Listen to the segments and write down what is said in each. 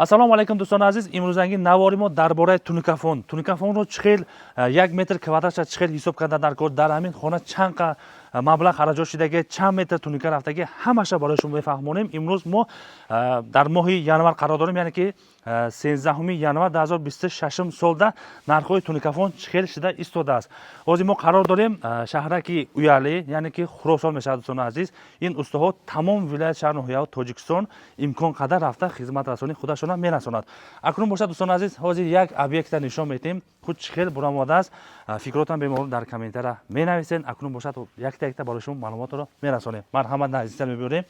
Ассалому алайкум, дӯстони азиз. Имрӯзанги навори мо дар бораи тунукафон. Тунукафонро чӣ хел 1 метр квадратша чӣ хел ҳисоб карда дар кор, дар ҳамин хона чанд қа маблағ хараҷот шудаги, чанд метр тунука рафтаги, ҳамаша барои шумо мефаҳмонем. Имрӯз мо дар моҳи январ қарор дорем, яъне ки 13 январ 2026 солда нархҳои тунукафон чӣ хел шида истодааст. Ҳозир мо қарор дорем шаҳраки Уяли, яъне ки Хуросон мешавад. Дӯстони азиз, ин устоҳо тамом вилоят, шаҳр, ноҳияҳо Тоҷикистон имкон қадар рафта хизматрасонии худашона мерасонад. Акнун бошад, дӯстони азиз, ҳозир як объекта нишон медиҳем, худ чӣ хел бурамодааст. Фикротам бемалол дар комментара менависен. Акнун бошад, якта якта барои шумо маълумотро мерасонем. Марҳамат, наздиктар мебиёрем.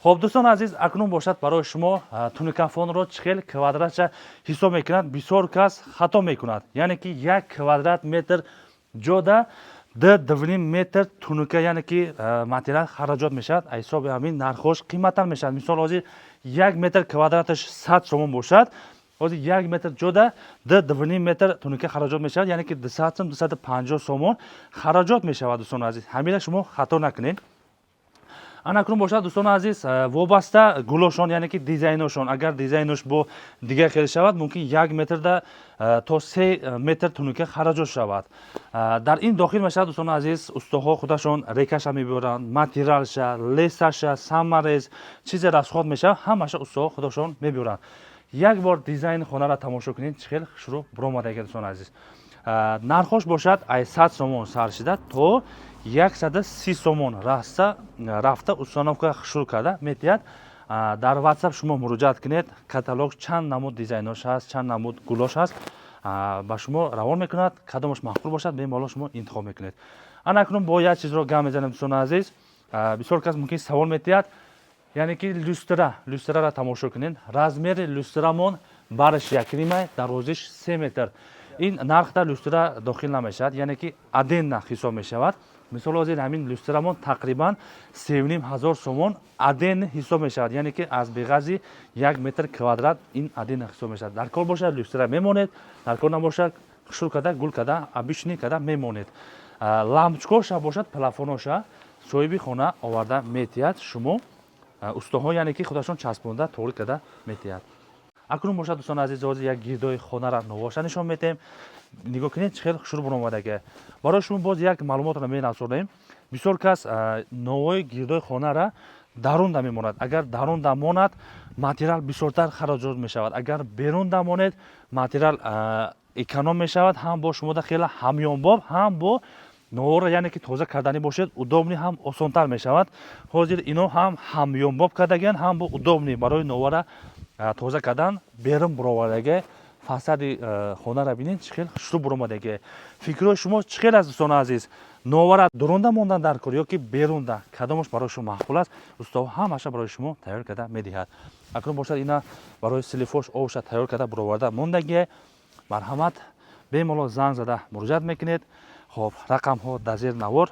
Хоб, дӯстони азиз, акнун бошад, барои шумо тунукафонро чӣ хел квадратша ҳисоб мекунад. Бисёр кас хато мекунад, яъне ки 1 квадрат метр ҷода 2-2,5 метр тунука, яъне ки материал хараҷот мешавад. Аз ҳисоби ҳамин нархҳош қиматтар мешавад. Мисол, ҳозир 1 метр квадраташ 100 сомон бошад, ҳозир 1 метр ҷода 2-2,5 метр тунука хараҷот мешавад, яъне ки 200 сом, 250 сомон хараҷот мешавад. Дӯстони азиз, ҳамина шумо хато накунед. Ана акнун бошад, дӯстони азиз, вобаста гулошон, яъне ки дизайношон. Агар дизайнош бо дигар хел шавад, мумкин 1 метрда то 3 метр тунука хараҷот шавад. Дар ин дохил мешавад, дӯстони азиз, устоҳо худашон рекаша мебиёранд, материалша, лесаша, саморез, чизе расход мешавад, ҳамаша устоҳо худашон мебиёранд. Як бор дизайни хонаро тамошо кунед, чӣ хел хушрӯ буромадаги. Дӯстони азиз, нархош бошад, ай 100 сомон сар шида то 130 сомон раста рафта установка шурӯъ карда метиҳад. Дар WhatsApp шумо муроҷиат кунед, каталог чанд намуд дизайнош ҳаст, чанд намуд гулош ҳаст, ба шумо равон мекунад. Кадомаш маъқул бошад, бемалол шумо интихоб мекунед. Ана акнун бо як чизро гап мезанем, дӯстони азиз. Бисёр кас мумкин савол метиҳад, яъне ки люстра. Люстраро тамошо кунед, размери люстрамон барш якнимай, дарозиш 3 метр. Ин нархда люстра дохил намешавад, яъне ки отдельно ҳисоб мешавад. Мисол, ҳозир ҳамин люстрамон тақрибан 3500 сомон отдельно ҳисоб мешавад, яъне ки аз беғази 1 метр квадрат ин отдельно ҳисоб мешавад. Дар кор бошад, люстра мемонед, дар кор набошад, хушрӯ карда, гул карда, обычный карда мемонед. Лампочкоша бошад, плафоноша соҳиби хона оварда метиҳад, шумо устоҳо, яъне ки худашон часпонда, тоғрӣ карда метиҳад. Акнун бошад, дӯстони азиз, ҳозир як гирдои хонара новоша нишон метиҳем. Нигоҳ кунед, чӣ хел хушрӯ буромадаги. Барои шумо боз як маълумотро мерасонем. Бисёр кас новои гирдои хонара дарунда мемонад. Агар дарунда монад, материал бисёртар хароҷот мешавад. Агар берунда монед, материал эконом мешавад, ҳам бо шумода хеле ҳамёнбоб, ҳам бо новоро, яъне ки тоза карданӣ бошед, удобный ҳам осонтар мешавад. Ҳозир ино ҳам ҳамёнбоб кардагиан, ҳам бо удобный барои новара тоза кардан берун буровардаги. Фасади хонара бинед, чӣ хел хушрӯ буромадаги. Фикрҳои шумо чӣ хел аст, дӯстони азиз? Новара дурунда мондан дар кор ё ки берунда? Кадомаш барои шумо маъқул аст? Устоҳо ҳамаша барои шумо тайёр карда медиҳад. Акнун бошад, ина барои селифош овша тайёр карда буроварда мондагие. Марҳамат, бемалол занг зада муроҷиат мекунед. Хоб, рақамҳо дар зери навор.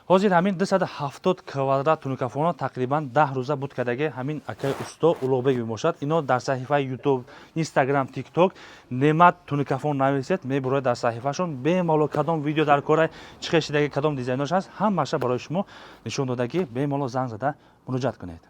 Ҳозир ҳамин 270 квадрат тунукафоно тақрибан 10 рӯза буд кардаги. Ҳамин акаи усто Улуғбек мебошад. Ино дар саҳифаи Ютуб, Инстаграм, Тикток «Немат тунукафон» нависед, мебурояд дар саҳифашон. Бемалол кадом видео дар кора, чӣ хел шидаги, кадом дизайнош ҳаст, ҳамаша барои шумо нишон додагӣ. Бемалол занг зада муроҷиат кунед.